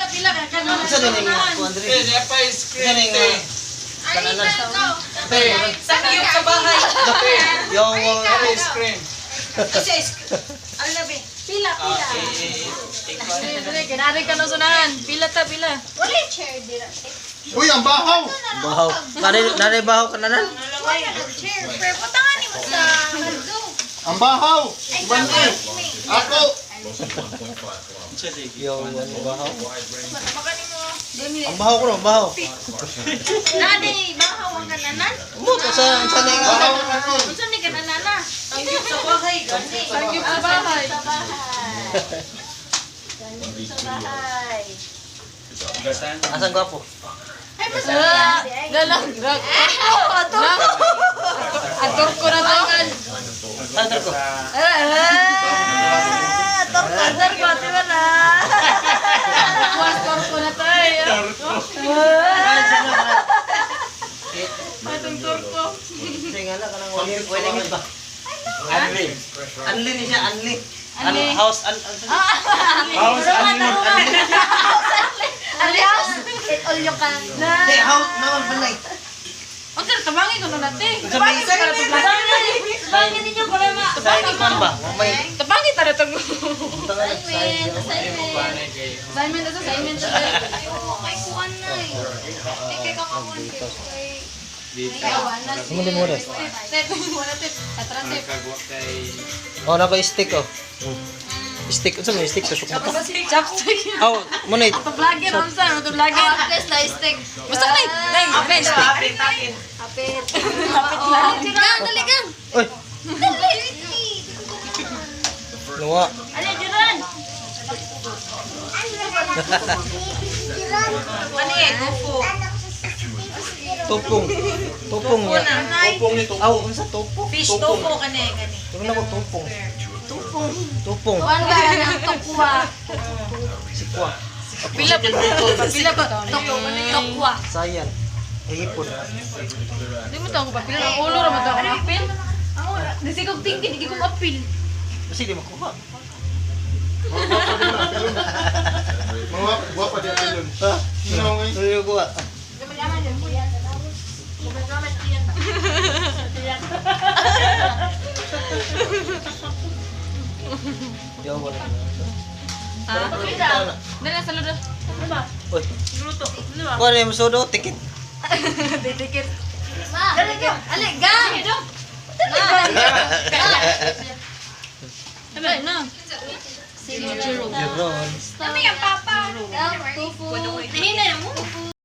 Pila ka kanon. Isa din nga ko Andre. Eh, pa ice Isa cream din te. nga. Kananan. Te, Sangyup sa bahay. te. Yung Ice cream. Kasi ano na be? Pila, pila. Eh, Dili, kinari ka no sunahan. Pila ta, pila. Wala chair dira. Uy, ang bahaw! Bahaw. Nanay nanay bahaw kananan. Wala na chair. Pero patangan nimo sa kaldo. Ang bahaw! Bante! Ako! Yung ano bahaw. Ang bahaw ko no, bahaw. Nadi bahaw ang kananan. Mo ka sa na nga. Bahaw na nun! Unsa ni kananana? Sangyup sa bahay. Gani. Sangyup sa bahay. Sa bahay. Sangyup sa bahay. Asan gwapo? Ay, basta. Galang, gag. Ator ko na tangan. Ator ko. Torko, torko, di ba na? Kuwas torko na tayo. Atong torko. Kasi nga na kanang wedding ba? Anli. Anli ni siya, anli. Anli. An house an House anli. Ali house. It all you can. Hey, house naman panay. Unsa tabangi ko na nate. Unsa may Bangin ninyo ko na ma. sa ini kwan ba? May Tabangi ta na tong. Assignment, assignment. Assignment ta sa assignment ta. Ay, oo, kay kuan na eh. Ay, kay kakakuan kay. Mo din mo rin. Tep, wala tep. Atra tep. Oh, nako stick oh. Stick unsa may stick tusok mo to? Chopstick. Oh, mo na Ato vlogger unsa, ato vlogger. Place na stick. Basta na, nay, nay, stick. Apit, apit. Apit. Apit lang. Gang, dali gang. Oy, Dali. nuwa. Ali, Jiran. Ano eh, tofu. Tupong. Tupong ya. Tupong ni tupong. Aw, unsa tupong? Fish tofu kani gani. Tupong na ko tupong. Tupong. Tupong. Kuan ba ng tokwa? Sikwa. Pila pila pa. Tokwa. Sayan. Hipon. Di mo tawag pa pila ng ulo ra mo tawag apil. Disi kog tingki di ko apil. Kasi di makuha. Mga guwapa di apilon. Ha? Sino ngay? Tuloy ko. Yo, wala. Ha? Dali sa ludo. Uy. Kuha na yung sodo, tikit. Dikit. Ma, dali gang. Ali, gang. Dali na. Jeron. Kami ang papa. Tofu. Nahina